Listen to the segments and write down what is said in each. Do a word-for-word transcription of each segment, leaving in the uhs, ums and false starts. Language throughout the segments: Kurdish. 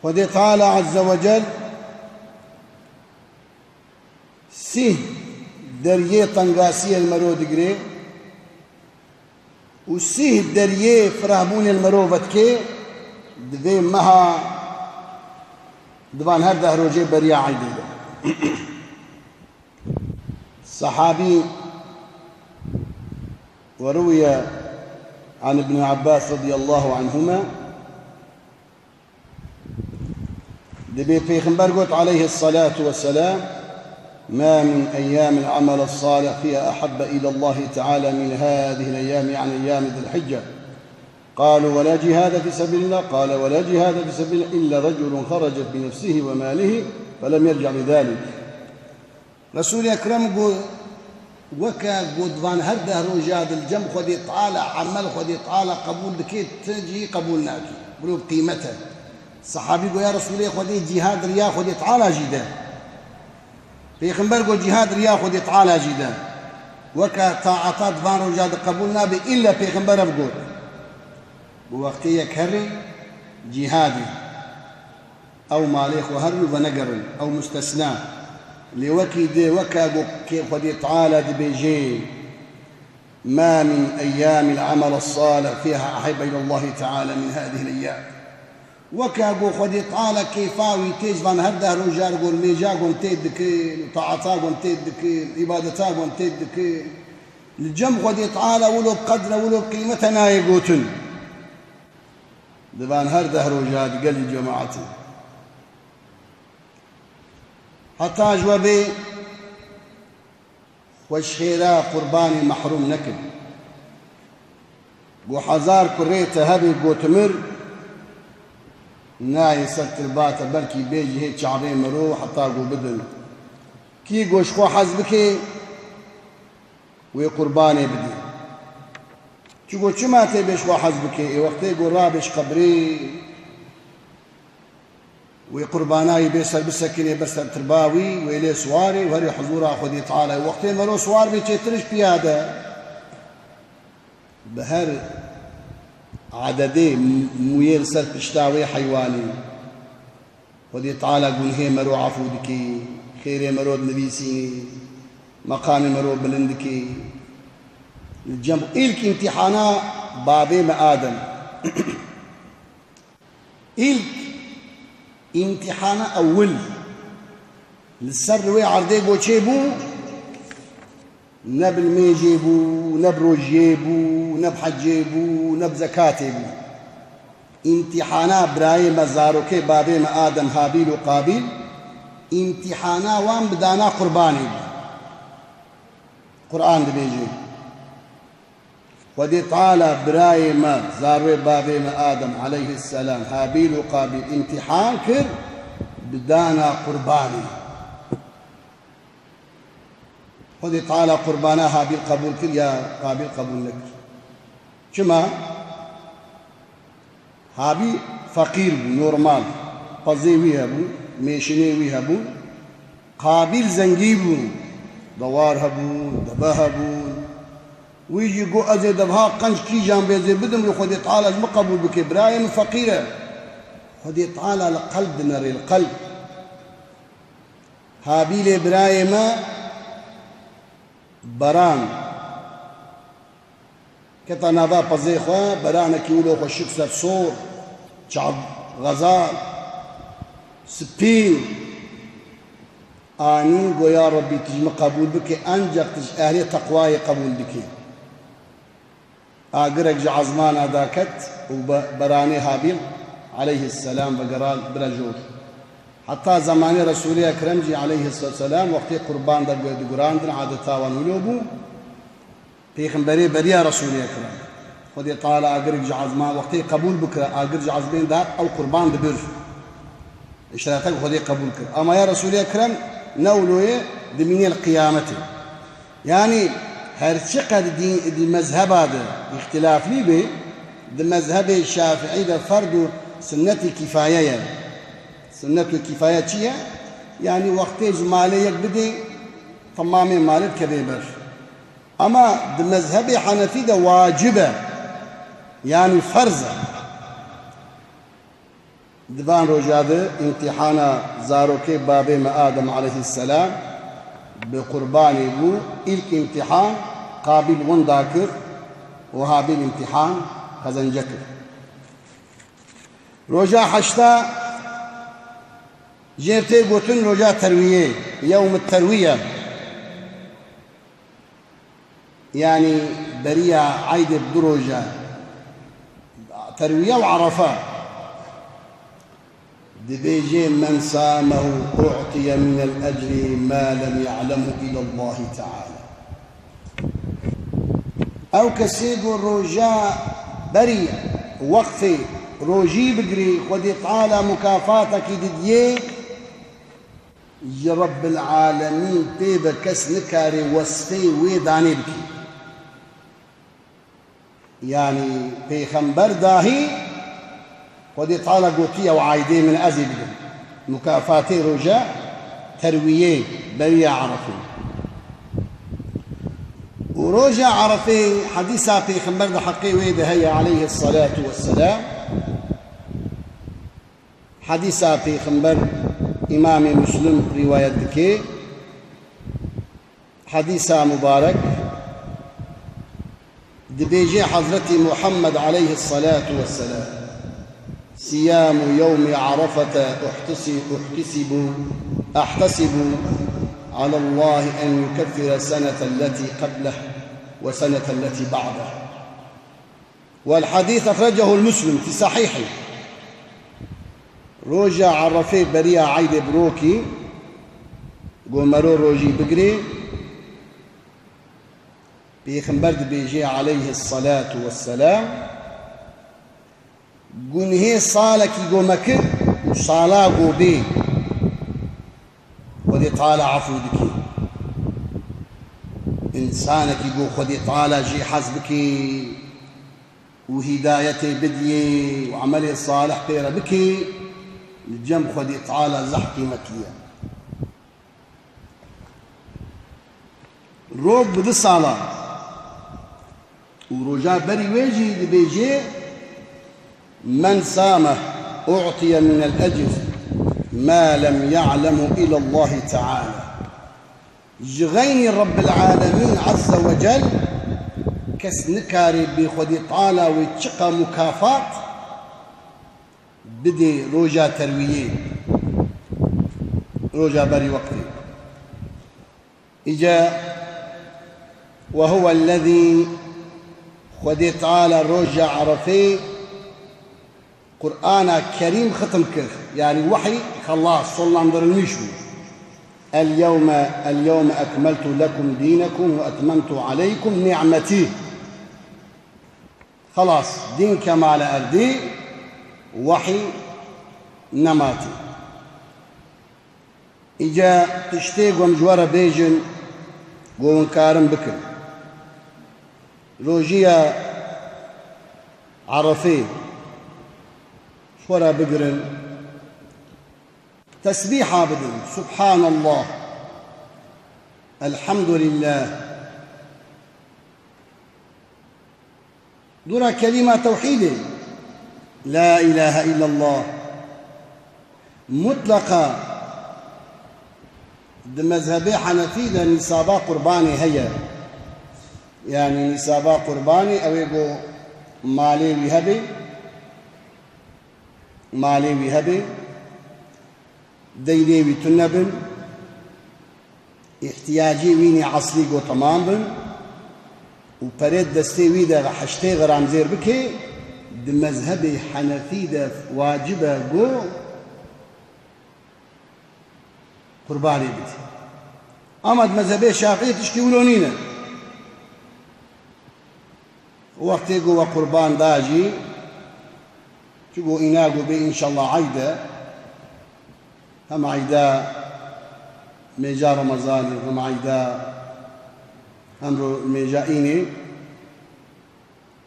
Xwedê Teala Azze ve Cel sîh deriyê tengasiyê li mero digire û sîh deriyê firehbûnê li mero vedike, di vê meha di van her deh rojê beriya eydê de. Sehabî, وروي عن ابن عباس رضي الله عنهما، دەبێ پێغمبەر گوت عليه الصلاة والسلام: ما من أيام العمل الصالح فيها أحب إلى الله تعالى من هذه الأيام، يعني أيام ذي الحجة. قالوا: ولا جهاد في سبيل الله؟ قال: ولا جهاد في سبيل الله إلا رجل خرج بنفسه وماله فلم يرجع بذلك. Resûlê Ekrem got, weke got van her deh roja di li cem Xwedê Teala, emel Xwedê Teala qebûl dike, ti cî qebûl nake. Mirov qîmet e. Sehabî got, ya Resûlê Xwedê, cîhad riya Xwedê Teala jî de. Pêxember got, cîhad riya Xwedê Teala jî de. Weke taeta di van roja de qebûl nabe, îlle Pêxember ev got. Bi wextê yek herê cîhadê. Ew malê xwe herin û venegerin, ew mustesna. Lê wekî di, weke ku kê Xwedê Teala dibêje: ما من أيام العمل الصالح فيها أحب إلى الله تعالى من هذه الأيام. Weke ku Xwedê Teala kêfa wî tê ji van her deh rojar ku mêja ku tê dikin, taata ku tê dikin, îbadeta ku tê dikin, li cem Xwedê Teala wilo bi qedr e, wilo bi qîmet e nayê gotin. Di van her deh roja di gelî cemaetê. Heta ji we bê xwe ji xêra qurbanê mehrûm nekin. Ku hezar kurê te hebe gotimir, nayê ser tirba te, belkî bê jî hê çavê miro heta ku bidin. Kî ku ji xwe hez bike, wê qurbanê bidî. Çigo çima tê bê ji xwe hez bike? Ê wextê ku rabe ji qebrê, wê qurbana wî bê ser bisekinê ber ser tirba wî, wê lê siwarê û herê huzûra Xwedê Teala. Wextê mero siwar bê çêtir ji piya de. Bi her adedê mûyê li ser pişta wê heywanê. Xwedê Teala gunhê mero efû dike, xêrê mero dinivîsî, meqamê mero bilind dike. Li cem îlk îmtîhana bavê me Adem. Îlk îmtîhana ewil li ser wê erdê ku çêbû, ne bi nimêjê bû, ne bi rojiyê bû, ne bi hecê bû, ne bi zekatê bû. Îmtîhana birayê me, zarokê bavê me Adem, Habîl û Qabîl, îmtîhana wan bi dana qurbanê bû. Quran dibêje, Xwedê Teala birayê me, zarokê bavê me Adem aleyhisselam, Habîl û Qabîl îmtîhan kir bi dana qurbanê. Xwedê Teala qurbana Habîl qebûl kir ya Qabîl qebûl nekir. Çima? Habîl feqîr bû, normal. Pezê wî hebû, mêşinê wî hebû. Qabîl zengî bû. Dewar hebûn, deve hebûn. Wî jî got, ez ê devha qenc kîjan bê, ez ê bidim li Xwedê Teala ji min qebûl bike. Birayê min feqîr e. Xwedê Teala li qelb dinere, li qelb. Habîlê birayê me beran. Keta nava pezê xwe, beranekî wilo xweşik ser sor, çav xezal, spî. Anî got, ya Rebbî, tu ji min qebûl bike, enceq tu ji ehlê teqwayê qebûl bike. Agirek ji ezmana daket û be-, beranê Habîl aleyhisselam vegera bira jor. Heta zemanê Resûlê Ekrem jî aleyhisselam wextê qurban de gu-, digurandin, adeta wan wilo bû. Pêxemberê beriya Resûlê Ekrem. Xwedê Teala agirek ji ezman wextê qebûl bikira, agir ji ezmên dihat, ew qurban dibir. Îşareta ku Xwedê qebûl kir. Ama ya Resûlê Ekrem ne wilo ye, dimîne li qiyametê. Yanî her çiqed dî-, di mezheba de îxtilaflî be, di mezhebê Şafiî de ferd û sinnetê kîfaye ye. Sinnet û kîfaye çi ye? Yanî wextê ji malê yek bidê, temamê malê dikeve ber. Ama di mezhebê Henefî de wacib e. Yanî ferz e. Di van roja de îmtîhana zarokê babê me Adem aleyhisselam bi qurbanê bû. Îlk îmtîhan Qabîl winda kir û Habîl îmtîhan qezence kir. Roja heşta jê tê gotin roja terwiyê, yewm terwiye. Yanî beriya eydê bi du roja, terwiye û erefe. Dibêje, "Men samehu u'tiye minel ecri ma lem ya'lemhu ilallahi teala." Ew kesê ku roja berî weqfê rojî bigirî, Xwedê Teala mukafatekî didiyê, ji Rabbil Alemîn pê ve kes nikare wesfê wê danê bike. Yanî pêxember dahî Xwedê Teala gotiye, "Ew eydê min ez ê bidim." Mukafatê roja terwiyê, beriya Erefê. Û roja Erefê hedîsa pêxember di heqê wê de heye aleyhisselatu vesselam. Hedîsa pêxember Îmamê Muslim rîwayet dike. Hedîsa mubarek, dibêje Hezretî Muhammed aleyhisselatu vesselam, "Siyamu yewmi Arafete uhtisi-, uhtisibu, ahtasibu alallahi en yukeffire senete lletî qebleh ve senete lletî ba'deh." Wal hadîs ehrecehul Muslim fî sahîhî. Roja Erefê beriya eydê birokî, ku mero rojî bigirê, Pêxember dibêje aleyhisselatu vesselam, gunhê salekî ku me kir û sala ku bê, Xwedê Teala efû dike. Însanekî ku Xwedê Teala jê hez bike û hîdayetê bidiyê û emelê salih pê re bike, li cem Xwedê Teala zehf qîmetî ye. Rok bi du sala. Û roja berî wê jî dibêje, "Men sameh u'tiye minel ecr ma lem ya'lemu ilallahi teala." Ji xeynî Rabbil Alemîn Azze ve Cel kes nikare bê Xwedê Teala wê çiqa mukafat bidê roja terwiyê, roja berî weqtê. Îca, "Ve huwellezî", Xwedê Teala roja Erefê Qur'ana Kerîm xitim kir. Yanî wehî xelas, sonlandırılmış bû. "El yewme, el yewme ekmeltu lekum dînekum ve etmemtu aleykum ni'metî." Xelas, dîn kemale erdî, wehî nematî. Îca tiştê ku em ji we re bêjin, ku hûn karin bikin. Rojiya Erefê ji xwe re bigirin, tesbîha bidin, Subhanallah, Elhamdulillah. Dûra kelîma tewhîdê, La ilahe illallah. Mutleqa di mezhebê Henefî de nîsaba qurbanê heye. Yanî nîsaba qurbanê ew ê ku malê wî hebe, malê wî hebe, deynê wî tune bin, îhtiyacê wî nê eslî ku temam bin û perê destê wî de heştê gram zêr bike, di mezhebê Henefî de wacib e ku qurbanê bidî. Ama di mezhebê Şafî tişkî wilo nîne. Wextê ku we qurban da jî, çi ku îna ku bê înşallah eyd e, hem eyda mêja Remezanê, hem eyda, hem ro-, mêja înê,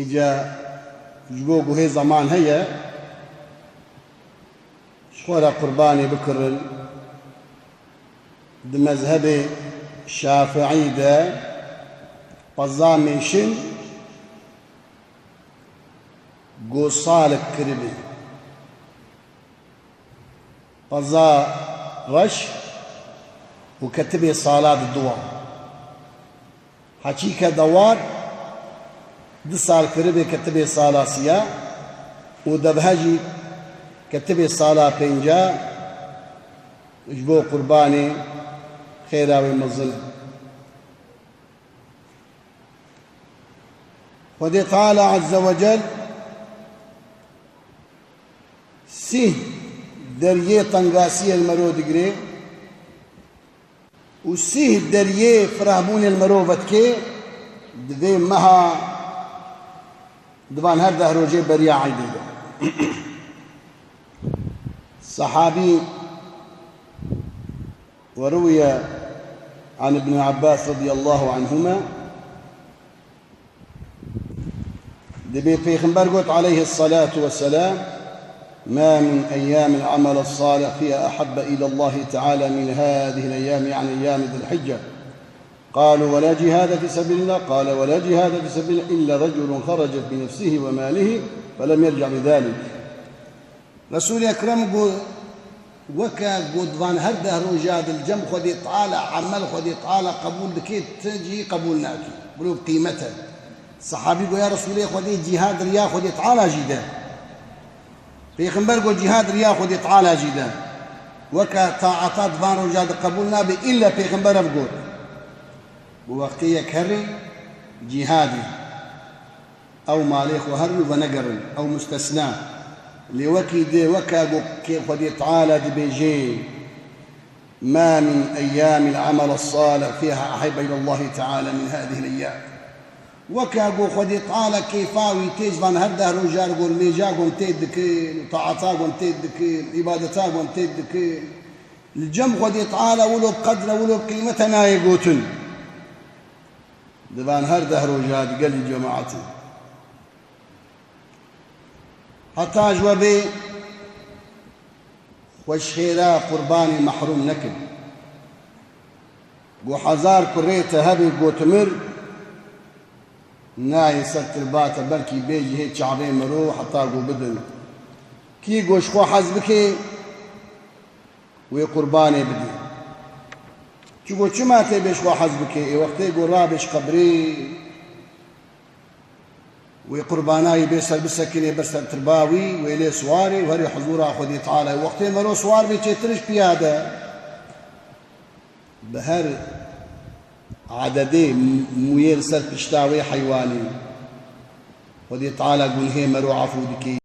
îca ji bo ku hê zeman heye, ji xwe re qurbanê bikirin. Di mezhebê Şafiî de peza mêşin ku salek kiribin. Qeza reş û ketibê sala di dua. Heçî ke dewar du sal kiribê ketibê sala siya û devhe jî ketibê sala pênca ji bo qurbanê xêra wê mezin e. Xwedê Teala Azze ve Cel sîh deriyê tengasiyê li mero digirê û sîh deriyê firehbûnê li mero vedikê, di vê meha di van her deh rojê beriya eydê de. Sehabî وروي عن ابن عباس رضي الله عنهما، دبي پیغمبر قلت عليه الصلاة والسلام: ما من أيام العمل الصالح فيها أحب إلى الله تعالى من هذه الأيام، يعني أيام ذي الحجة. قالوا: ولا جهاد في سبيل الله؟ قال: ولا جهاد في سبيل الله إلا رجل خرج بنفسه وماله فلم يرجع بذلك. Resûlê Ekrem got, weke got van her deh roja di li cem Xwedê Teala emel Xwedê Teala qebûl dike, ti cihî qebûl nake. Mirov qîmet e. Sehabî got, ya Resûlê Xwedê, cîhad riya Xwedê Teala jî de. Pêxember got, cîhad riya Xwedê Teala jî de. Weke taeta di van roja de qebûl nabe, îlle Pêxember ev got. Bi wextê yek herê cîhadê. Ew malê xwe herin û venegerin, ew mustesna. Lê wekî dê, weke ku kê Xwedê Teala dibêjê: ما من أيام العمل الصالح فيها أحب إلى الله تعالى من هذه الأيام. Weke ku Xwedê Teala kêfa wî tê ji van her deh roja re ku nimêja ku tê dikin, taata ku tê dikin, îbadeta ku tê dikin, li cem Xwedê Teala wilo bi qedre, wilo bi qîmete nayê gotin. Di van her deh roja di gelî cemaetê. Heta ji we bê xwe ji xêra qurbanê mehrûm nekin. Got hezar kurê te hebe gotimir, nayê ser tirba te, belkî bê jî hê çavê miro heta got bidin. Kî got ji xwe hez bike, wê qurbanê bidê. Çi got, çima tê bê ji xwe hez bike? Ê wextê got rabe ji qebrê, wê qurbanayî bê ser bisekinê ber ser tirba wî, wê lê siwarê û herê huzûra Xwedê Teala. Wextê mero siwar bê çêtir ji piya de. Bi her ededê mûyê li ser pişta wê heywanê, Xwedê Teala gunhê mero efû dike.